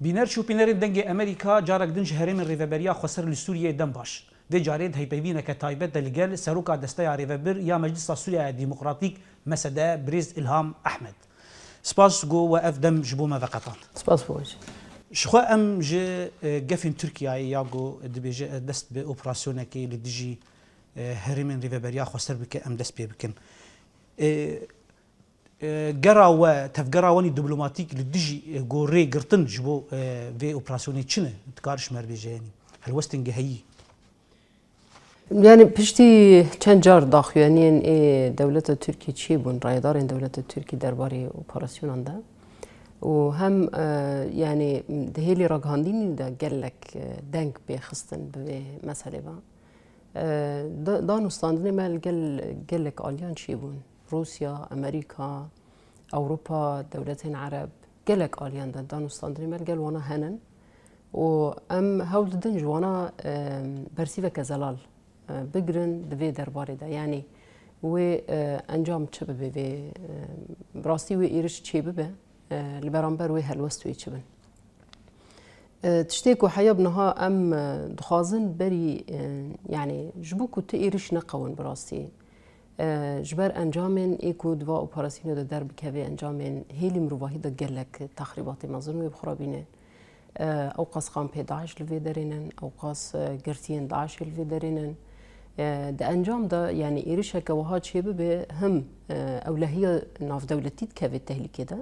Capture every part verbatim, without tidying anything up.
Bîner û şopînerên Dengê Amerîka carek din ji herêmên Rêveberiya Xweser li Sûriyeyê dem baş. Vê carê di hevpeyvîneke taybet de li gel Seroka Desteya Rêvebir ya Meclisa Sûriya ya Demokratîk, M S D, birêz Îlham Ehmed. Spas ku we ev dem ji bo me veqetand. Spas bo we jî. Ji xwe em ji, e, gefên Tirkiyeyê ya ku dibêje, e, dest bi operasyonekê li dijî, e, herêmên Rêveberiya Xweser bike, em dest pê bikin. E, e, gera we, tevgera we nî diplomatîk li dijî, e, ku rê girtin ji bo, e, vê operasyonê çi ne? Dikar ji me re bêje, yanî helwestên geheyî. Yani piştî çend car daxuyaniyên ê dewleta Tirkiyê çêbûn, rayedarên dewleta Tirkiyê derbarê operasyonan de û hem, e, yani di hêlî ragihandinî de gelek, e, deng pê xistin bi vê meselê ve. E, da-, danûstandinê me li gel, gelek aliyan çêbûn. Rûsya, Amerîka, Ewropa, dewletên Ereb, gelek aliyan de danûstandinê me li gel wana henin û em hewl didin ji wana, e, bersîveke zelal, e, bigirin di vê derbarê de. Yanî wê, e, encam çi bibe vê, e, bi rastî wê êriş çê bibe, e, li beramber wê helwest wê çi bin. E, tiştê ku heya bi niha em, e, dixwazin berî, e, yanî ji bo ku tu êriş neqewin bi rastî, e, ji ber encamên ê ku di va operasyonê de derbikeve, encamên hêlî mirovahî de gelek texrîbatê mezin wê bi xwe re bîne. E, ewqas kampê DAIŞ li vê derê nin, ewqas, e, girtiyên DAIŞê li vê derê nin. E, di encam de, yanî êrişeke wiha çêbibe, him, e, ewlehiya navdewletî dikeve tehlîkê de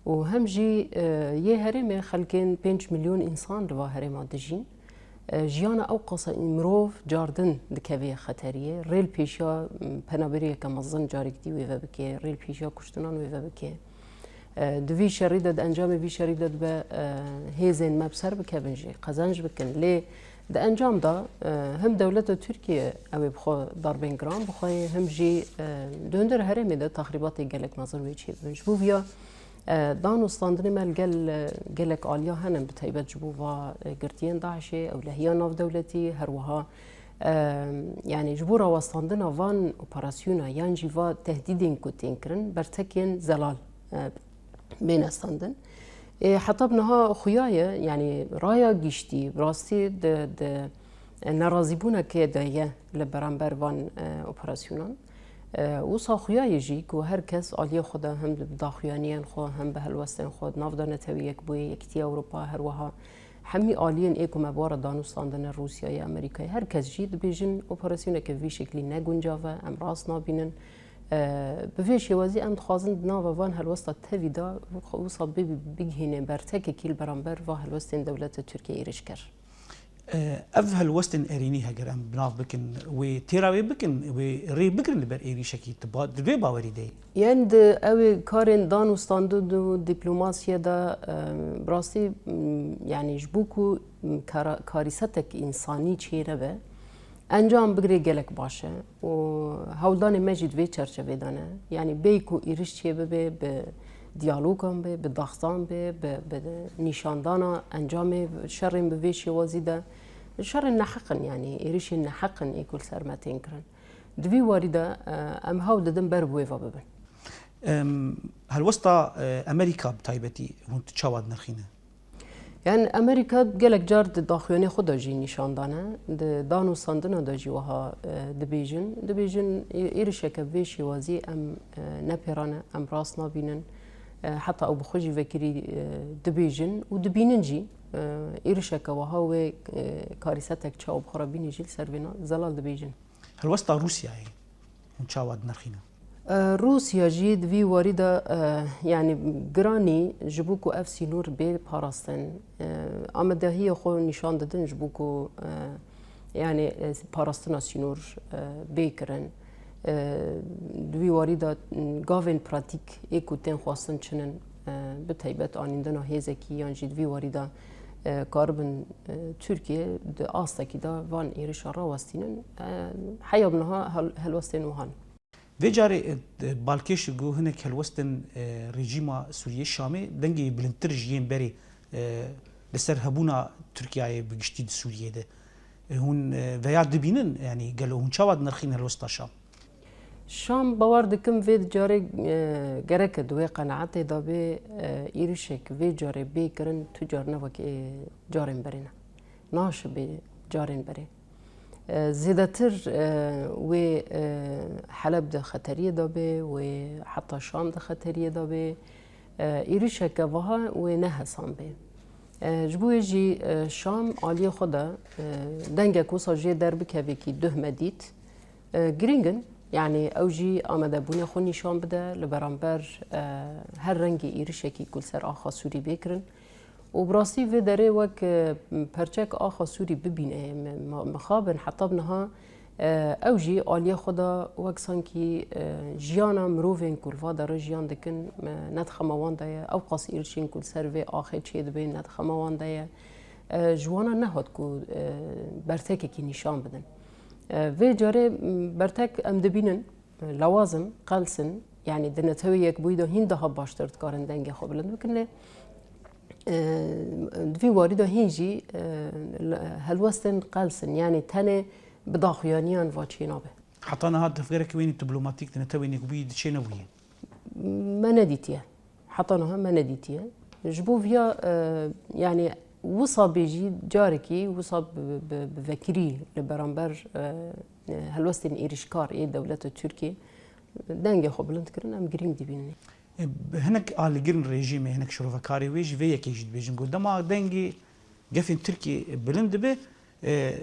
û hem jî, e, yê herêmê xelkên pênc milyon însan li va herêma dijîn. E, jiyana ewqasa mirov cardin dikeve xeteriyê. Rê li pêşiya, m, penaberiyeke mezin carek dî wê vebike, rê li pêşiya kuştinan wê vebike. E, di vî şerî de, di encamê vî şerî de dibe, e, hêzên me bi ser bikevin jî, qezenc bikin. Lê di encam de, e, him dewleta Tirkiye ew ê bi xwe darbên giran bixwe, him jî, e, di hundir herêmê de texrîbatê gelek mezin wê çêbibin. Ji bo viya, e, danûstandinê me li gel, e, gelek aliya hene, bi taybet ji bo va, e, girtiyên DAIŞê, ewlehiya navdewletî, her wiha, e, yanî ji bo rawestandina van operasyona yan jî va tehdîdên ku tên kirin, bertekên zelal, e, bêne standin. Ê, heta bi niha xuya ye, yanî raya giştî, bi rastî di, di nerazîbûnekê de ye li beramber van, e, operasyonan. E, wisa xuya ye jî ku her kes aliyê xwe de hem bi daxuyaniyên xwe, hem bi helwestên xwe di nav de netewî Yekbûyî, Yekîtiya Ewropa, her wiha hemî aliyên ê ku me bi we re danûstandine, Rûsyayê, Amerîkayê, her kes jî dibêjin operasyoneke vî şeklî ne guncav e, em rast nabînin. E, bi vê şêwazî em dixwazin di nava van helwesta tevî de wisa bibî-, bigihînê bertekekî li beramber va helwestên dewleta Tirkiye êrişker. E, ev helwestên erênî heger em bi nav bikin, wê têra wê bikin, wê rê bigirin li ber êrîşekî, tu ba-, di vê bawerî de yî? Yên di ew ê karên danûstandin û dîplomasiyê de, e, bi rastî, m, yanî ji bo ku, m, kara-, karîsetek însanî çênebe, encam bigirê gelek baş e û hewldanê me jî di vê çerçevê de ne. Yanî bêyî ku êriş çêbibe, bi diyalogan be, bi daxtan be, bi, bi nîşandana encamê şerên bi vê şêwazî de, şerên neheq in, yanî êrişên neheq in ê ku li ser me tên kirin. Di vî warî de, e, em hewl didin ber bi wê ve bibin. Em, helwesta, e, Amerîka bi taybetî hûn tu çawa dinirxîne? Yani Amerîka gelek car di daxuyanê xwe de jî nîşan dane, di danûstandina de jî wiha, e, dibêjin. Dibêjin, ê-, êrişeke bi vê şêwazî em, e, nepêrane, em rast nabînin. E, heta ew bi xwe jî vekirî, e, dibêjin û dibînin jî, e, êrişeke wiha wê, e, karîsetek çawa bi xwe re bînî jî li ser vê na zelal dibêjin. Helwesta Rûsyayê hûn çawa dinirxînin? E, Rûsya jî di vî warî de, e, yanî giranî ji bo ku ev sînor bê parastin, e, amedehiya xwe nîşan didin ji bo ku, e, yanî, e, parastina sînor, e, bê kirin. E, di vî warî de, m, gavên pratîk ê ku tên xwestin çi nin, e, bi taybet anîndina hêzekî yan jî di vî warî de, e, karibin, e, Tirkiye di astekî de van êrişa rawestînin. E, heya bi niha hel-, helwestên wiha ne. Vê carê, e, balkêş ku hinek helwestên, e, rejîma Sûriyê Şamê dengê bilindtir ji yên berê, e, li ser hebûna Tirkiyeyê bi giştî di Sûriyê de. E, hûn, e, veya dibînin, yanî gelo hûn çawa dinirxîn helwesta Şam? Şam, bawer dikim vê carê, e, gereke di wê qenaetê de bê, e, êrişek vê carê bê kirin, tu car ne wek, e, carên berê ne. Naşibê carên berê. E, zêdetir, e, wê, e, Heleb de xeteriyê de bê, wê heta Şam de xeteriyê de bê. E, êrişeke wiha wê ne hesan bê. E, ji bo wê jî, e, Şam aliyê xwe de, e, dengek wisa jê derbikevê kî duh me dît. E, girîng in. Yanî ew jî amadebûnê xwe nîşan bide li beramber, e, her rengê êrişekî ku li ser axa Sûrî bê kirin. Û bi rastî vê derê wek, e, perçek axa Sûrî bibîne, me, me, mixabin heta bi niha, e, ew jî aliyê xwe de wek sankî, e, jiyana mirovên ku li va derê jiyan dikin, e, ne di xema wan de ye, ew qas êrişên ku li ser vê axê çêdibên ne di xema wan de ye. E, ji wana nehat ku, e, bertekekî nîşan bidin. E, vê carê, m, bertek em dibînin, e, lawazim, qels in, yanî di Netewê Yekbûyî de hîn daha baştir dikarin dengê xwe bilind bikin, lê, e, di vî warî de hîn jî, e, helwestên qels in, yanî tenê bi daxuyaniyan va çênabe. Heta niha tevgereke wênî diplomatîk di Netewên Yekbûyî di çênebûye? Me nedîtiye. Heta niha me nedîtiye. Ji bo viya, e, yanî wisa bêjî carekî wisa bi, bi, bi vekirî li beramber, e, e, helwestên êrişkar ê dewleta Tirkiyê dengê xwe bilind kirin, em girîng dibînin. E, hinek alîgirin rejîmê, hinek şirovekarê wê jî vê yekê jî dibêjin ku dema dengê gefên Tirkiyê bilind dibe, e, e,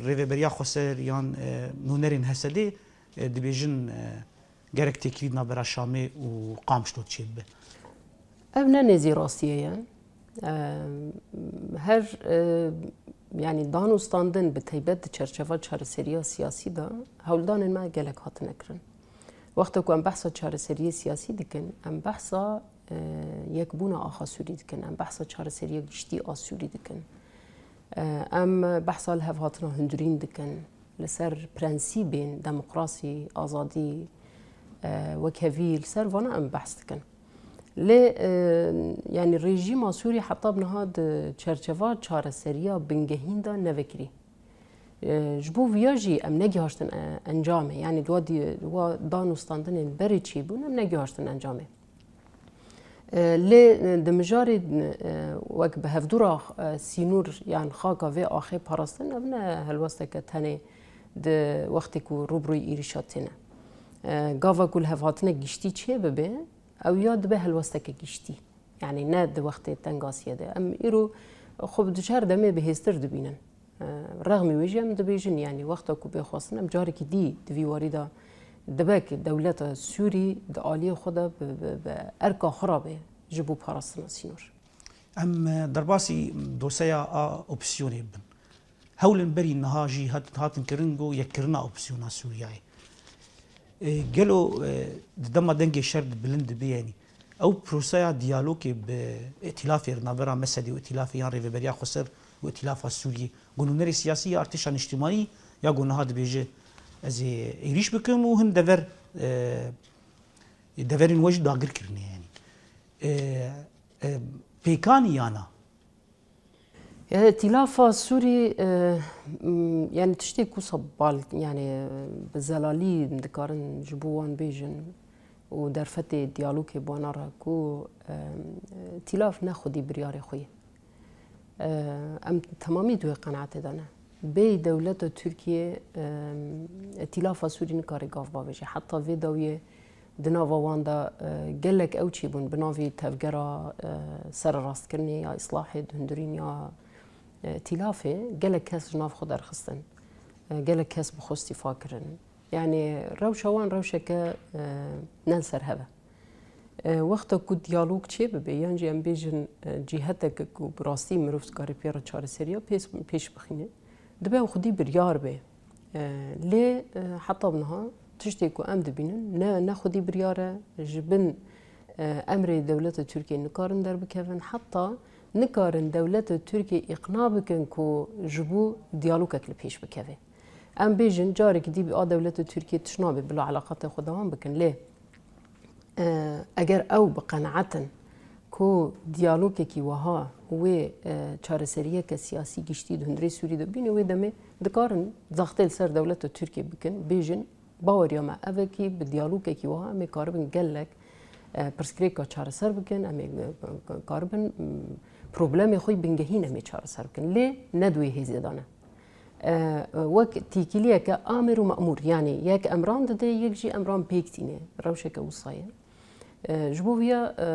Rêveberiya Xweser yan, e, nûnerên H S D'ê, e, dibêjin, e, gerek têkilî di navbera Şamê û Qamişlo de çêbibe. Ev ne nêzî rastiyê ye. Em, her, e, yanî dan û standin bi taybet di çerçeva çareseriya siyasî de hewldanên me gelek hatine kirin. Wexta ku em behsa çareseriyê siyasî dikin, em behsa, e, yekbûna axa Sûrî dikin, em behsa çareseriya giştî a Sûrî dikin. E, em behsa lihevhatina hundirîn dikin, li ser prensîbên demokrasî, azadî, e, wekhevî, li ser vana em behs dikin. Lê, e, yanî rejîma Sûrî heta bi niha di çerçeva çareseriya bingehîn de nevekirî. E, ji bo viya jî em negihaştin, e, encamê, yanî di wa di-, di wa dan û standinên berê çêbûn, em negihaştin encamê. E, lê, e, di mijarê, e, wek bi hevdûra, e, sînor yan xaka vê axê parastin, ev ne helwesteke tenê di wextê ku rûbirûyî êrişa têne. E, gava ku lihevhatine giştî çê bibe, ew ya dibe helwesteke giştî. Yanî ne di wextê tengasiyê de. Em îro xwe bi du çar demê bihêztir dibînin. E, rexmî wê jî em dibêjin, yanî wexta ku bê xwestin, em carekî dî di vî warî de dibe ku dewleta Sûrî di aliyê xwe de bi, bi, bi erka xwe re be ji bo parastina sînor. Em, e, derbasî doseya a opsiyonê bibin. Hewlên berî niha jî hat-, hatin kirin ku yekkirina opsiyona Sûriyeyê. E, gelo, e, di dema dengê şer di bilind dibe, yanî ew proseya diyalogê bi îtîlafê, navbera Mesedê û îtîlafê yan Rêveberiya Xweser û îtîlafa Sûriyê, ku nûnerê siyasî ya artêşa niştimanî ya ku niha dibêje ez ê êrîş bikim û hin dever, e, deverên we jî dagir kirine, yanî. E, e, pêkanî yana? Ya, Îtîlafa Sûrî, e, m, yanî tiştê ku wisa bal, yanî, e, bi zelalî dikarin ji bo wan bêjin û derfetê diyalogê bi wana re ku, e, Îtîlaf ne xwedî biryarê xwe ye. E, em temamî di wê qenaetê de ne. Bêyî dewleta Tirkiye, e, Îtîlafa Sûrî nikare gav bavêje. Heta vê dawiyê di nava wan de, e, gelek ew çêbûn bi navê tevgera, e, sererastkirinê ya îslahê, di hundirîn ya, e, îtîlafê, gelek kes ji nav xwe derxistin. E, gelek kes bi xwe îstîfa kirin. Yanî rewşa wan rewşeke, e, ne li ser hev e. E, wexta ku diyalog çê bibe, yan jî em bêjin, e, cîheteke ku bi rastî mirov dikare pê re çareseriya pêş, pêş bixîne, dibe ew xwedî biryar be. E, lê, e, heta bi niha tiştê ku em dibînin, ne, ne xwedî biryar e, ji bin, e, emrê dewleta Tirkiyê nikarin derbikevin, heta nikarin dewleta Tirkiyê îqna bikin ku ji bo diyalogek li pêş bikeve. Em bêjin, carekî dî bi a dewleta Tirkiyê tişt nabe, bila eleqatê xwe dewam bikin, lê, e, eger ew bi qenaet in ku diyalogekî wiha wê, e, çareseriyeke siyasî giştî di hundirê Sûrî de bîne, wê demê dikarin zaxtê li ser dewleta Tirkiyê bikin, bêjin, Baweriya me ev e kî bi diyalogekî wiha em ê karibin gelek, e, pirsgirêka çareser bikin, em ê, e, karibin, m, problemê xwe bingehîn em ê çareser bikin. Lê ne di wê hêzê de ne. E, wek tîkiliyeke amir û memûr, yanî yek emran dide, yek jî emran pêk tîne. Rewşeke wisa ye. E, ji bo viya, e,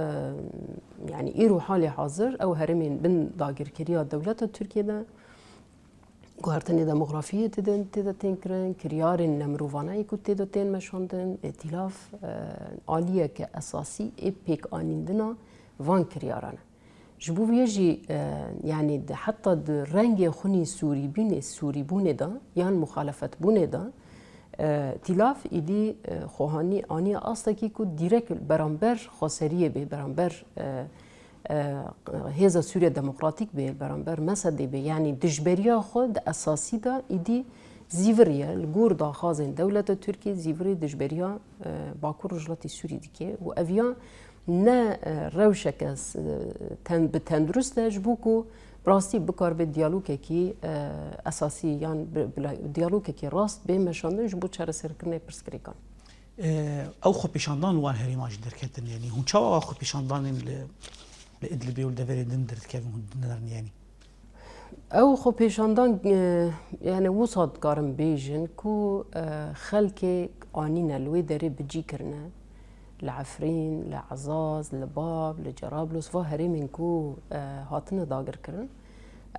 yanî îro halê hazir ew herêmên bin dagirkeriya dewleta Tirkiyê de, guhertinê demografiyê tê de, tê de tên kirin, kiryarên nemirovane yê ku tê de tên meşandin, îtîlaf, e, aliyeke esasî ê pêkanîndina van kiryaran e. Ji bo vê jî, e, yanî di, heta di rengê xwinî sûrîbînê, sûrîbûnê de yan muxalefetbûnê de, e, îtîlaf îdî, e, xwehanî aniye astekî ku dîrek beramber xweseriyê bê, beramber, e, e, Hêza Sûriya Demokratîk bê, beramber mesedê bê. Yanî dijberiya xwe di esasî de îdî zîvir ye. Li gor daxwazên dewleta Tirkiyê zîvirê dijberiya, e, Bakur Rojhilatê Sûrî dike û ev ya ne, e, rewşeke s-, ten-, bi tendurist e ji bo ku bi rastî bikaribe diyalogekî, e, esasî yan bi, bila-, diyalogekî rast bê meşandin ji bo çareserkirinê pirsgirêkan. E, ew xwepêşandan li wan herêman jî derketin, yanî hûn çawa ew xwepêşandanên li, li Idlibê û li deverên din derdikevin hûn dinerin, yanî? Ew xwepêşandan, e, yani wisa dikarin bêjin ku, e, xelkê anîne li wê derê bi cî kirine, li Efrîn, li Ezaz, li Bab, li Cerablos, va herêmên ku, e, hatine dagirkirin,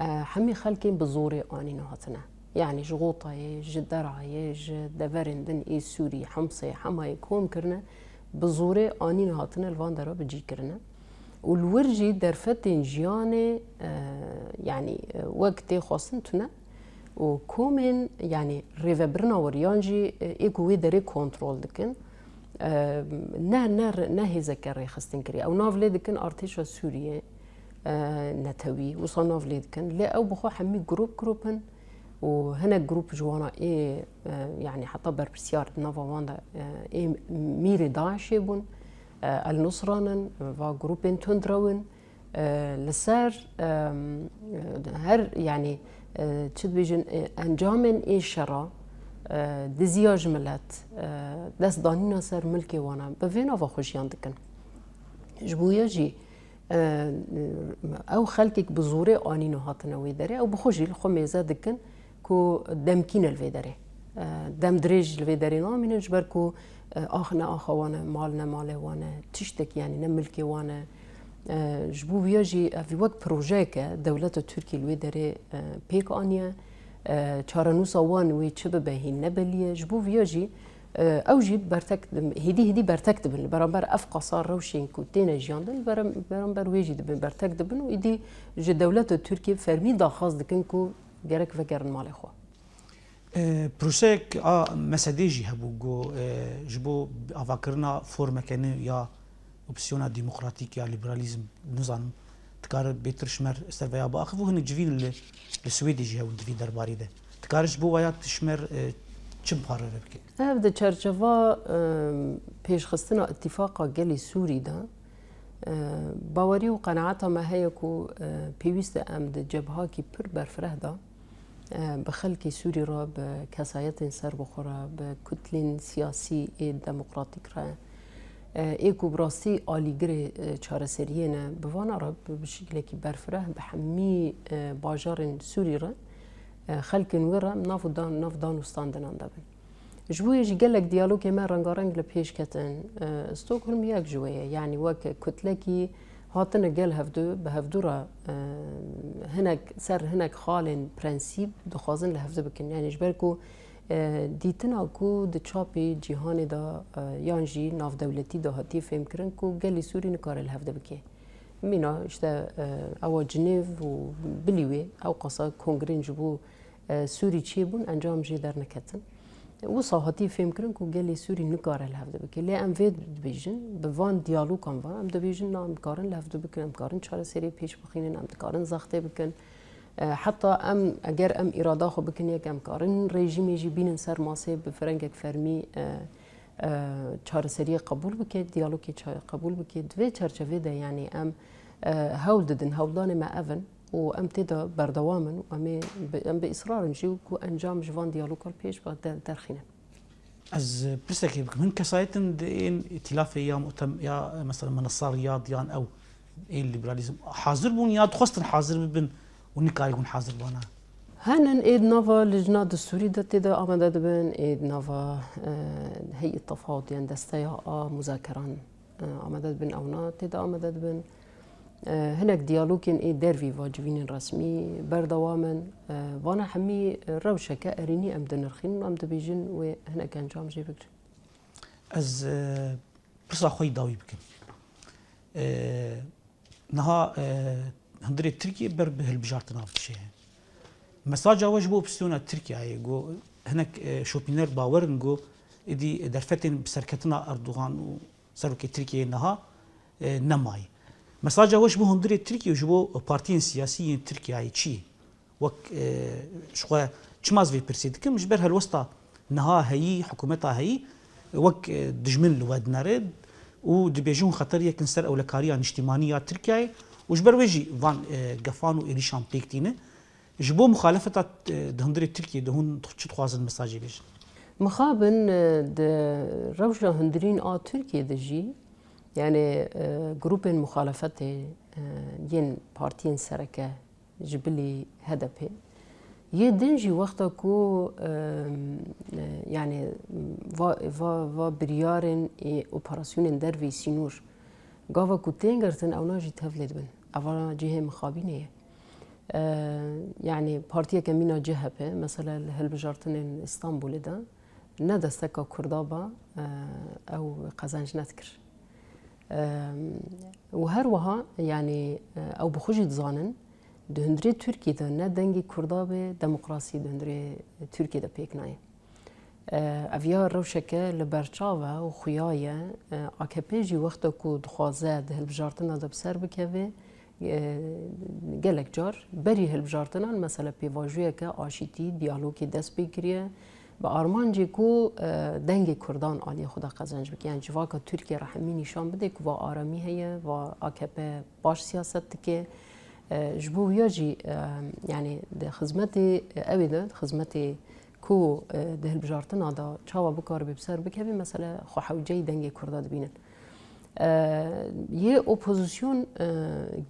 e, hemî xelkên bi zorê anîne hatine. Yani ji Xotayê, ji Derayê, ji deverên din ê Sûrî, Himsê, Hemayê kom kirine, bi zorê anîne hatine li van dera bi cî kirine. Û li wir jî derfetên jiyanê, e, yanî, e, wek tê xwestin tune û komên, yanî rêvebirina wir yan jî, e, ê ku wê derê kontrol dikin, e, ne, ne, ne hêzeke rêxistinkirî. Ew nav lê dikin artêşa Sûriyê, e, netewî, wisa nav lê dikin. Lê ew bi xwe hemî grûp grûp in û hinek grûp ji wana ê, e, yanî heta berpirsiyar di nava wan de, e, ê mîrê DAIŞê bûn. E, El Nusra nin, va grûpên tundrew in. E, li ser, e, her, yanî, e, çi dibêjin, e, encamên ê şera, e, diziya ji milet, e, destdanîna ser milkê wan e. Bi vê nava xwe jiyan dikin. Ji bo ya jî, e, ew xelkek bi zorê anîne hatine wê derê, ew bi xwe jî li xwe mêze dikin ku demkî ne li vê derê. E, dem dirêj li vê derê namînin, ji ber ku, e, ax ne axa wan e, mal ne malê wan e, tiştek, yanî ne milkê wan e. E, ji bo viya jî ev wek projeyeke dewleta Tirkiyê li wê derê, e, pêk aniye. E, çarenûsa wan wê çi bibe hîn ne belî ye. Ji bo viya jî, e, ew jî bertek, hêdî hêdî bertek dibin. Li beramber ev qasa rewşên ku têne jiyandin, li berem-, beramber wê jî dibin, bertek dibin û îdî ji dewleta Tirkiyê fermî daxwaz dikin ku gerek vegerin malê xwe. E, proseyek a mesedê jî hebû, got, e, ji bo avakirina formeke nû ya opsiyona demokratîk ya liberalîzm, nizanim, dikare bêtir ji me re ser vêya biaxive û hinek civîn li, li Swêdê jî hebûn di vî derbarî de. Dikare ji bo waya tu ji me re, e, çi parve bike? Ev di çerçeva, e, pêşxistina îtîfaqa gelê Sûrî de, e, bawerî û qenaeta me heye ku, e, pêwîst e em di cebhakî pir berfireh de, e, bi xelkê Sûrî re, bi kesayetên serbixwe re, bi kutlên siyasî ê demokratîk re, e, ê ku bi rastî alîgirê, e, çareseriyê ne, bi vana re bi, bi şiklekî berfireh bi hemî, e, bajarên Sûrî re, e, xelkên wê re nav û dan, nav dan û standinan de bin. Ji bo yê jî gelek diyalogê me rengareng li pêş ketin. E, Stockholm yek ji wê ye. Yanî wek kutlekî hatine gel hevdu, bi hevdu re, e, hinek, ser hinek xalên prensîp dixwazin li hevdu bikin. Yanî ji ber ku, e, dîtina ku di çapê cîhanê de, e, yan jî navdewletî de hatiye fêmkirin ku gelê Sûrî nikare li hevdu bike. Mîna, işte, e, ewa Cinêv û bilî wê, ew qasa kongrên ji bo, e, Sûrî çêbûn, encam jê derneketin. Wisa hatiye fêmkirin ku gelê Sûrî nikare li hevdu bike. Lê em vê dibêjin, bi van diyalogan ve, em dibêjin, na, em dikarin li hevdu bikin, em dikarin çareseriyê pêş bixînin, em dikarin zextê bikin. E, heta em, eger em îrada xwe bikin yek, em karin rejîmê jî bînin ser masê, bi firengek fermî, e, e, çareseriyê qebûl bike, diyalogê ça-, qebûl bike. Di vê çerçevê de, yanî em, e, hewl didin, hewldanê me ev in û em tê de berdewam in û em ê bi, em bi îsrar in jî ku encam ji van diyalogan pêş ve de-, derxînin. Ez pirsekê bikim. Hin kesayet in di ên îtîlafê ya mutem-, ya mesela Menesa Riyad yan ew ê liberalîzm hazir bûn ya dixwestin hazir bibin û nikarîbûn hazir bana? Henin ê di nava lijna distûrî de tê de amade dibin, ê di nava, e, heyî tefawut yan desteya a muzakeran, e, amade dibin, ewna tê de amade dibin. E, hinek diyalogên ê dervî va civînên resmî berdewam in. E, vana hemî rewşeke erênî em dinirxînin û em dibêjin wê hinek encam jê bigrin. Ez, e, pirsa xwe yî dawî bikim. E, niha, e, hundirê Tirkiyê ber bi hilbijartina ve diçe. Mesaja we ji bo opozîsyona Tirkiyeyê, ku hinek, e, şopîner bawer in ku êdî derfetên bi serketina Erdogan û serokê Tirkiyeyê niha, e, nemayî. Mesaja we ji bo hundirê Tirkiyê û ji bo partiyên siyasî yên Tirkiyeyê çi ye? Wek, e, ji xwe çima ez vê pirsê dikim? Ji ber helwesta niha heyî, hikûmeta heyî wek, e, dijmin li we dinere û dibêjin xeteriyek li ser ewlekariya niştîmanî ya Tirkiyeyê û ji ber wê jî van, e, gefan û êrîşan pêk tîne. Ji bo muxalefeta, e, di hundirê Tirkiyê de hûn çi dixwazin mesajê bêjin? Mixabin, e, di rewşa hundirîn a Tirkiyê de jî, yani, e, grûpên muxalefetê, e, yên partiyên sereke ji bilî H D P. Yê din jî wexta ku, e, e, yani, va, va, va biryarên ê operasyonên dervî sînor gava ku tên girtin, ewna jî tevlê dibin. Eva cihê mixabînê ye. E, yani partiyeke mîna C H P, mesela li hilbijartinên Îstanbulê de ne desteka Kurda ba, e, ew qezenc nedikir. E, û her wiha, yani, e, ew bi xwe jî dizanin, di hundirê Tirkiyê de ne dengê Kurda be, demokrasî di hundirê Tirkiyê de pêk nayê. E, ev ya rewşeke li ber çav e û xuya ye. E, A K P jî wexta ku dixwaze di hilbijartina de bi ser bikeve, e, gelek car berî hilbijartinan, mesela pêvajoyeke aşîtî, diyalogê dest pê kiriye, bi armancê ku, e, dengê Kurdan aliyê xwe de qezenc bike. Yani civaka Tirkiye re hemî nîşan bide ku va aramî heye, va A K P baş siyaset dike. E, ji bo wiya jî, e, yani di xizmetê, e, ew ê de, di xizmetê ku, e, di hilbijartina de çawa bikaribe bi ser bikeve, mesela xwe hewceyî dengê Kurda dibînin. E, yê opozîsyon, e,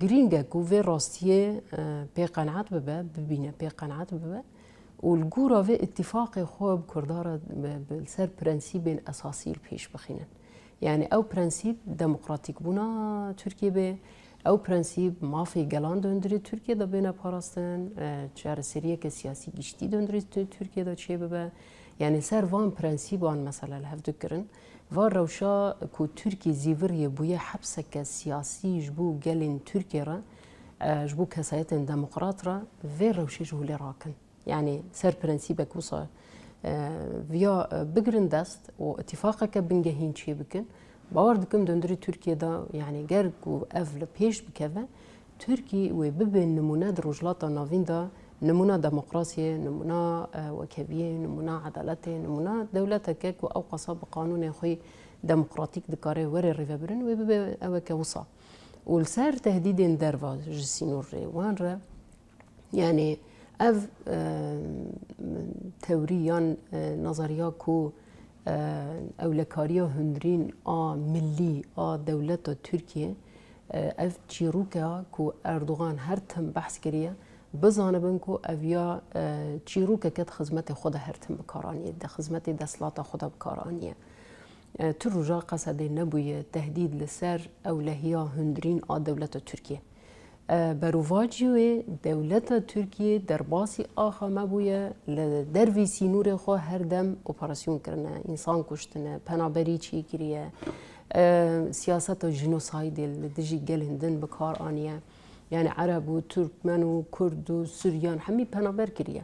girîng e ku vê rastiyê, e, pê qenaet bibe, bibîne, pê qenaet bibe û li gora vê îtîfaqê xwe bi Kurda re bi, bi, li ser prensîbên esasî li pêş bixînin. Yani ew prensîp demokratîkbûna Tirkiyê be, ew prensîp mafê gelan di hundirê Tirkiyê de bêne parastin, e, çareseriyeke siyasî giştî di hundirê Tu-, Tirkiyê de çêbibe. Yani ser van prensîban mesela li hev dikirin. Va rewşa ku Tirkiyê zîviriyê bûye hepseke siyasî ji bo gelên Tirkiyê re, e, ji bo kesayetên demokrat re, vê rewşê ji holê rakin. Yani ser prensîbek wisa, e, viya, e, bigirin dest û îtîfaqeke bingehîn çêbikin. Bawer dikim di hundirê Tirkiyê de, yani ger ku ev li pêş bikeve, Tirkî wê bibe nimûne di Rojhilata Navîn de, nimûna demokrasiyê, nimûna, e, wekheviyê, nimûna edaletê, nimûna dewleteke ku ew qasa bi qanûnên xwe demokratîk dikare were rêvebirin, wê bibe eweke wisa. Û li ser tehdîdên derva ji sînorê wan re, yani ev, e, tewrî yan, e, nazariya ku, e, ewlekariya hundirîn a millî a dewleta Tirkiyê, e, ev çîroka ku Erdogan her tim behs kiriye, bizanibin ku ev ya, e, çîrokeke di xizmetê xwe de her tim bi kar aniye, di xizmetê desthilata xwe de bi kar aniye. E, tu roja Qesedê nebûye tehdîd li ser ewlehiya hundirîn a dewleta Tirkiyê. E, berovajî wê dewleta Tirkiyê derbasî axa me bûye, li dervî sînorê xwe her dem operasyon kirine, însan kuştine, penaberî çêkiriye, e, siyaseta jînosaydê li dijî gelên din bi kar aniye. Yani Ereb û Tirkmen û Kurd û Suryan hemî penaber kiriye.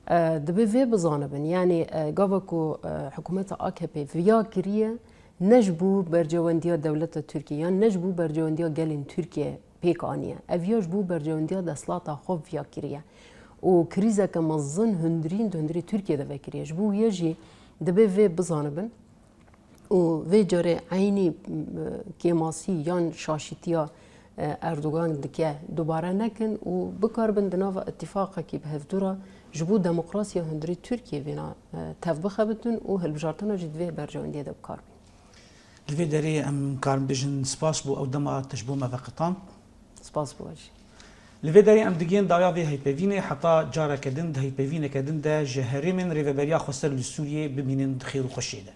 E, dibe vê bizanibin, yani, e, gava ku, e, hikûmeta A K P viya kiriye, ne ji bo berjewendiya dewleta Tirkiyê, yan ne ji bo berjewendiya gelên Tirkiyê pêk aniye. Ev ya ji bo berjewendiya desthilata xwe viya kiriye. Û krîzeke mezin hundirîn di hundirê Tirkiyê de vekiriye. Ji bo wê jî dibe vê bizanibin. Û vê carê eynî, m, kêmasî yan şaşîtiya e, Erdogan dike dubare nekin û bikaribin di nava îtîfaqekî bi hevdû re ji bo demokrasiya hundirî Tirkiyê vêna, e, tev bixebitin û hilbijartina jî divê berjewendiyê de bikar bîn. Li vê derê em karin bêjin spas bo ew dema te ji bo me veqitan. Spas bo we jî. Li vê derê em digihên dawiya vê hevpeyvînê, heta careke din di hevpeyvîneke din de ji herêmên Rêveberiya Xweser li Sûriyê bimînin di xêr û xweşiyê de.